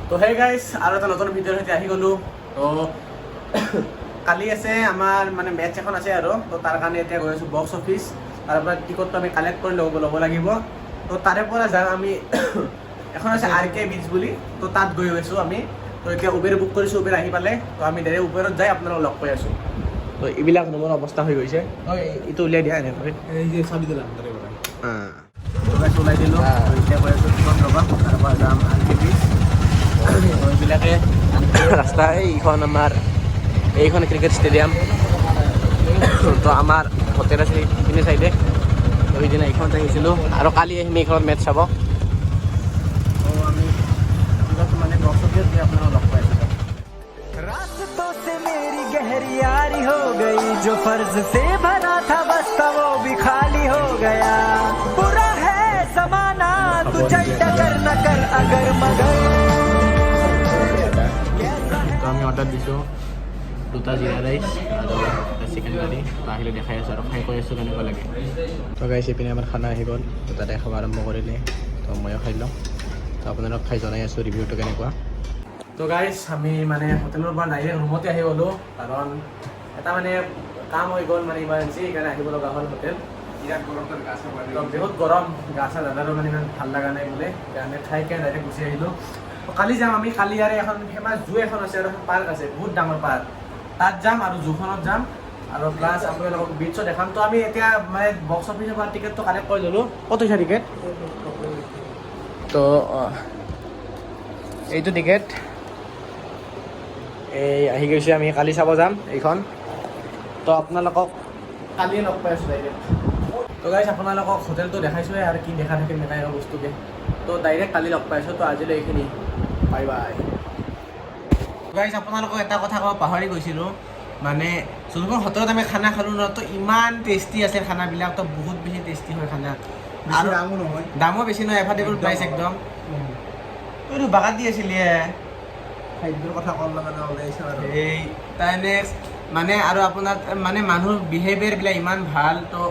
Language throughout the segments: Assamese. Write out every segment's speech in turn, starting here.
তো হে গাইছ, আৰু এটা নতুন ভিডিঅ'ৰ সৈতে আহি গ'লোঁ। তো কালি আছে আমাৰ মানে মেটচ এখন আছে আৰু তো তাৰ কাৰণে এতিয়া গৈ আছোঁ বক্স অফিচ। তাৰ পৰা টিকটটো আমি কালেক্ট কৰি ল'ব লাগিব। তো তাৰে পৰা যাম আমি, এখন আছে আৰ কে বিচ বুলি, তো তাত গৈ আছোঁ আমি। তো এতিয়া উবেৰ বুক কৰিছোঁ, উবেৰ আহি পালে। তো আমি ডাইৰেক্ট উবেৰত যাই আপোনালোকক লগ পাই আছোঁ। তো এইবিলাক ৰুমৰ অৱস্থা হৈ গৈছে। তো এইটো উলিয়াই দিয়া এনেকৈ। এই যে চাবি দিলাম তাৰে পৰা। ওলাই দিলোঁ। তো এতিয়া গৈ আছোঁ টিকট ল'বা, তাৰ পৰা যাম আৰ কে বিচ। এইবিলাকে ৰাস্তা। এইখন আমাৰ এইখন ক্ৰিকেট ষ্টেডিয়াম। তো আমাৰ হোটেল আছে সেইপিনে চাইডে। তো সেইদিনা এইখনত আহিছিলোঁ আৰু কালি আহিম এইখনত মেটচ চাব। তো আমি টিকট মানে বক্স অফিচত গৈ আপোনালোক লগ পাই আছোঁ। रास्तों से मेरी गहरी यारी हो गई, जो फर्ज से भरा था बस्ता वो भी खाली हो गया। बुरा है जमाना, तू चल टकर न कर अगर मगर। তো আমি অৰ্ডাৰ দিছোঁ দুটা জিৰা ৰাইচ আৰু এটা চিকেন কাৰী। তো আহিলে দেখাই আছোঁ আৰু খাই কৈ আছোঁ কেনেকুৱা লাগে। তো গাইছ, এইপিনে আমাৰ খানা আহি গ'ল। তো তাতে খাব আৰম্ভ কৰিলে, তো ময়ো খাই লওঁ। তো আপোনালোক খাই জনাই আছোঁ ৰিভিউটো কেনেকুৱা। তো গাইছ, আমি মানে হোটেলৰ পৰা ডাইৰেক্ট ৰুমতে আহি গ'লোঁ, কাৰণ এটা মানে কাম হৈ গ'ল, মানে ইমাৰ্জেঞ্চি, সেইকাৰণে আহিব লগা হ'ল হোটেল। বিৰাট গৰম, তাত গা চা। তো বহুত গৰম, গা চা দাদাৰো মানে ইমান ভাল লগা নাই বোলে, সেইকাৰণে খাই কেনে ডাইৰেক্ট গুচি আহিলোঁ। তো কালি যাম আমি। কালি ইয়াৰে এখন ফেমাছ জু এখন আছে আৰু এখন পাৰ্ক আছে, বহুত ডাঙৰ পাৰ্ক, তাত যাম আৰু জুখনত যাম আৰু প্লাছ আপোনালোকক বিচো দেখাম। তো আমি এতিয়া মানে বক্স অফিচৰ পৰা টিকেটটো কালেক্ট কৰি ল'লোঁ। ক'ত হৈছে টিকেট? তো এইটো টিকেট এই আহি গৈছে। আমি কালি চাব যাম এইখন। তো আপোনালোকক কালিয়ে লগ পাই আছোঁ ডাইৰেক্ট। তো গাইছ, আপোনালোকক হোটেলটো দেখাইছোঁৱে আৰু কি দেখা থাকিম দেখাই আৰু বস্তুকে। তো ডাইৰেক্ট কালি লগ পাইছোঁ। তো আজিলৈ এইখিনি, বাই বাই। গাইছ, আপোনালোকক এটা কথা ক'ব পাহৰি গৈছিলোঁ। মানে যোনখন হোটেলত আমি খানা খালোঁ ন, তো ইমান টেষ্টি আছে খানাবিলাক। তো বহুত বেছি টেষ্টি হয় খানা। বেছি আৰু দামো নহয়। দামো বেছি নহয়, এফৰ্ডেবল প্ৰাইচ একদম। এইটো বাগাত দি আছিলি। খাদ্যৰ কথা ক'লে মানে ওলাইছে আৰু। এই তাৰ নেক্সট মানে আৰু আপোনাৰ মানে মানুহৰ বিহেভিয়াৰবিলাক ইমান ভাল, তো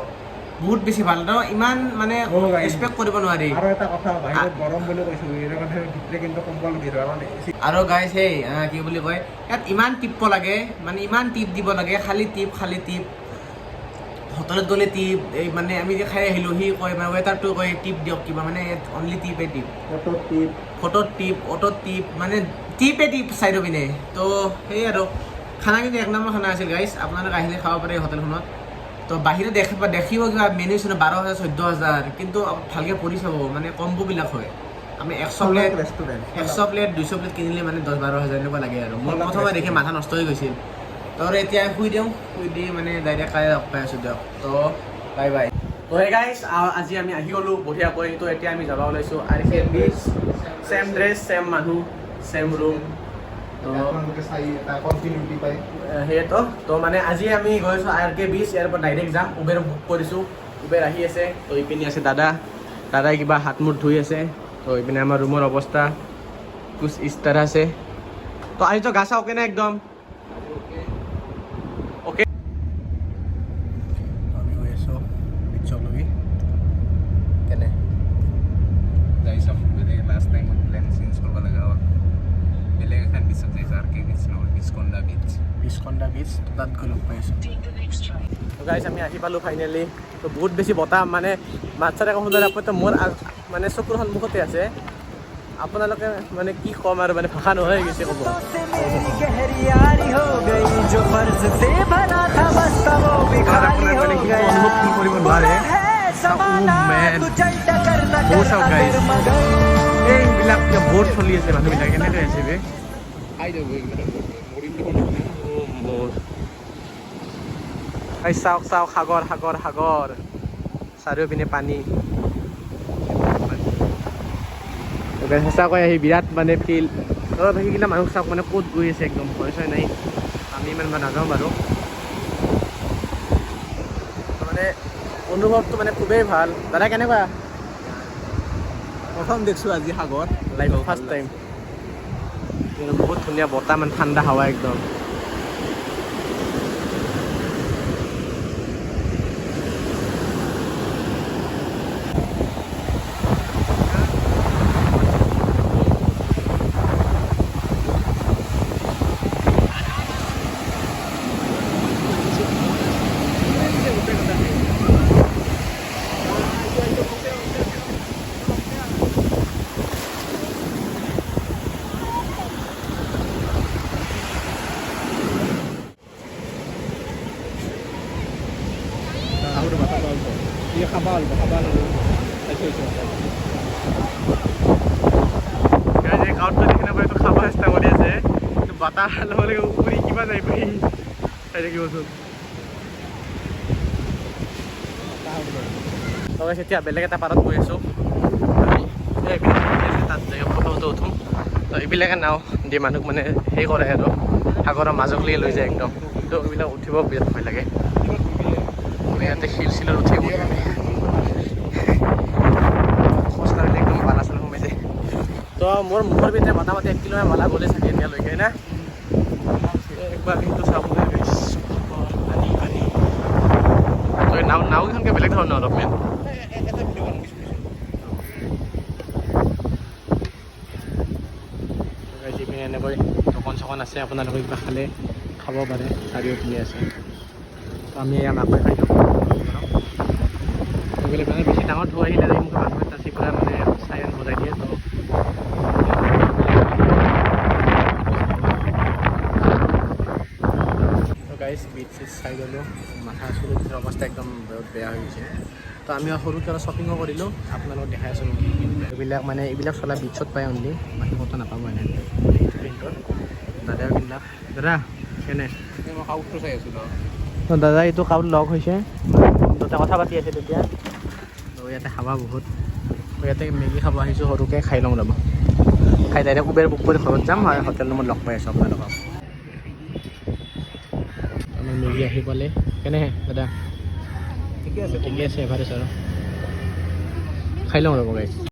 বহুত বেছি ভাল। তো ইমান মানে অ, guys। এক্সপেক্ট কৰিব নোৱাৰি। আৰু এটা কথা, বাহিৰত গৰম বুলি কৈছো, এইটো কাৰণে ভিতৰে কিন্তু কম্বল দি থোৱা মানে। আৰু গাইছ, সেই কি বুলি কয়, ইয়াত ইমান টিপব লাগে, মানে ইমান টিপ দিব লাগে, খালি টিপ, খালি টিপ। হোটেলত গ'লে টিপ। এই মানে আমি যে খাই আহিলোঁ, সি কয়, মানে ৱেটাৰটো কয় টিপ দিয়ক কিবা, মানে ইয়াত অনলি টিপে টিপ। ফটোত টিপ। ফটোত টিপ, অটোত টিপ, মানে টিপে টিপ চাইডৰ পিনে। তো সেই আৰু খানা কিন্তু এক নম্বৰ খানা আছিল গাইছ। আপোনালোক আহিলে খাব পাৰে এই হোটেলখনত। তো বাহিৰত দেখিব দেখিব কিবা মেনু চেনু 12,000, 14,000, কিন্তু ভালকৈ পঢ়ি চাব, মানে কম্বোবিলাক হয়। আমি 100 প্লেট ৰেষ্টুৰেণ্ট। 100 প্লেট, 200 প্লেট কিনিলে মানে 10-12 হাজাৰ এনেকুৱা লাগে। আৰু মোৰ প্ৰথমে দেখি মাথা নষ্ট হৈ গৈছিল। তো আৰু এতিয়া শুই দিওঁ, শুই দি মানে ডাইৰেক্ট কালি লগ পাই আছোঁ দিয়ক। তো বাই বাই। তো হে গাইছ, আজি আমি আহি গ'লোঁ বঢ়িয়াকৈ। তো এতিয়া আমি যাব ওলাইছোঁ R K beach. Same dress, same মানুহ, ছেম ৰুম। তো আপোনালোকে চাই এটা কণ্টিনিউটি পায়। সেইটো তো মানে আজি আমি গৈছোঁ আৰ কে বিচ। ইয়াৰ পৰা ডাইৰেক্ট যাম। উবেৰ বুক কৰিছোঁ, উবেৰ আহি আছে। তো ইপিনে আছে দাদা, দাদাই কিবা হাত মুখ ধুই আছে। তো ইপিনে আমাৰ ৰুমৰ অৱস্থা कुछ इस तरह से। তো আজি তো গা চা অ'কে না একদম অ'কে। আমি গৈ আছোঁ বিচলৈকে কেনে। যাই চাম। বেলেগ লাষ্ট টাইমত প্লেন চেঞ্জ কৰিব লগা হ'ল। বেলেগ এখন বিচত যাইছোঁ, আৰ কে বিচ নহয়, বিচকন্দা বিচ। বিচকন্দা বিচ, তাত গৈ লগ পাই আছোঁ। তো গাইছ, আমি আহি পালোঁ ফাইনেলি। তো বহুত বেছি বতাহ, মানে মাত চাত একো শুনা নাপায়। তো মোৰ মানে চকুৰ সন্মুখতে আছে আপোনালোকে, মানে কি ক'ম আৰু, মানে ভাষা নোহোৱা হৈ গৈছে ক'ব। से मेरी गहरी यारी हो गई, जो फर्ज से भरा था बस्ता वो भी खाली हो মানে সেইটো गया। অনুভৱ ফিল কৰিব নোৱাৰে। बुरा है जमाना, man. तू चल टकर न বহুত कर চাওক अगर guys। मगर। এইবিলাক কিবা বহুত চলি আছে, মানুহবিলাক কেনেকৈ আছে বে। খাই যাব এইবিলাক, মৰিম দেখোন। মোৰ এই চাওক চাওক, সাগৰ সাগৰ সাগৰ, চাৰিওপিনে পানী। সঁচাকৈ আহি বিৰাট মানে ফিল। সেইগিলা মানুহ চাওক, মানে ক'ত গৈ আছে, একদম ভয় চয় নাই। আমি ইমান নাযাওঁ বাৰু। মানে অনুভৱটো মানে খুবেই ভাল। দাদা, কেনেকুৱা? প্ৰথম দেখিছোঁ আজি সাগৰ। Life first time. বহুত ধুনীয়া বতাহ, মানে ঠাণ্ডা হাৱা একদম। খাব নোৱাৰো। গাইজ, এই কাউটটো দেখি নাপায়, এইটো খাব চেষ্টা কৰি আছে, কিন্তু বতাহ লগে লগে উৰি কিবা যাই পাই চাই থাকিবচোন। তো গাইজ, এতিয়া বেলেগ এটা পাৰত গৈ আছোঁ আমি। এই এইবিলাক নদী আছে, তাত যাই ফটো ফটো উঠোঁ। তো এইবিলাকে নাও দি মানুহক মানে সেই কৰে আৰু সাগৰৰ মাজকলৈকে লৈ যায় একদম। কিন্তু এইবিলাক উঠিব বিৰাট ভয় লাগে। মানে ইয়াতে শিল চিলত উঠিব খোজ কাঢ়িলে একদম বালা চালা সোমাই যায়। তো মোৰ মুখৰ ভিতৰে মোটামুটি 1 কিলোমিটাৰ বালা গ'লে চাগে এতিয়ালৈকে না। একবাৰ সেইটো চাবলৈ পানী পানী। তো এই নাওকেইখনকে বেলেগ ধৰণৰ অলপমান। এটা ভিডিঅ' বনাম কিছু। যিপিনে এনেকৈ দোকান চোকান আছে, আপোনালোকে কিবা খালে খাব পাৰে, চাৰিওপিনে আছে। তো আমি এয়া মাকৈ খাই থাকোঁ। এইবিলাক মানে বেছি ডাঙৰ ঢৌ আহিলে মোক মানুহে টাচি পৰা মানে চাইৰেন বজাই দিয়ে। তো গাইজ, বিচ চিচ চাই গ'লোঁ, মাথা চুলি অৱস্থা একদম বহুত বেয়া হৈ গৈছে। তো আমি সৰুকৈ অলপ শ্বপিঙো কৰিলোঁ, আপোনালোকক দেখাই আছোঁ কি কিনিলোঁ। এইবিলাক মানে এইবিলাক চলা বিচত পায় অনলি, বাকী ক'তো নাপাব এনে প্ৰিণ্টৰ। দাদাও কিনলাক। দাদা কেনে? মই কাউটটো চাই আছোঁ। তো দাদা এইটো কাউট লগ হৈছে, দুটা কথা পাতি আছে তেতিয়া। তো ইয়াতে খাবা বহুত। তো ইয়াতে মেগী খাব আহিছোঁ, সৰুকৈ খাই লওঁ ৰ'ব। খাই ডাইৰেক্ট উবেৰ বুক কৰি ঘৰত যাম আৰু হোটেল ৰুমত লগ পাই আছোঁ আপোনালোকক। আমাৰ মেগী আহি পালে। কেনেহে দাদা? ঠিকে আছে। ঠিকে আছে, এভাৰেজ আৰু। খাই লওঁ ৰ'ব গাইজ।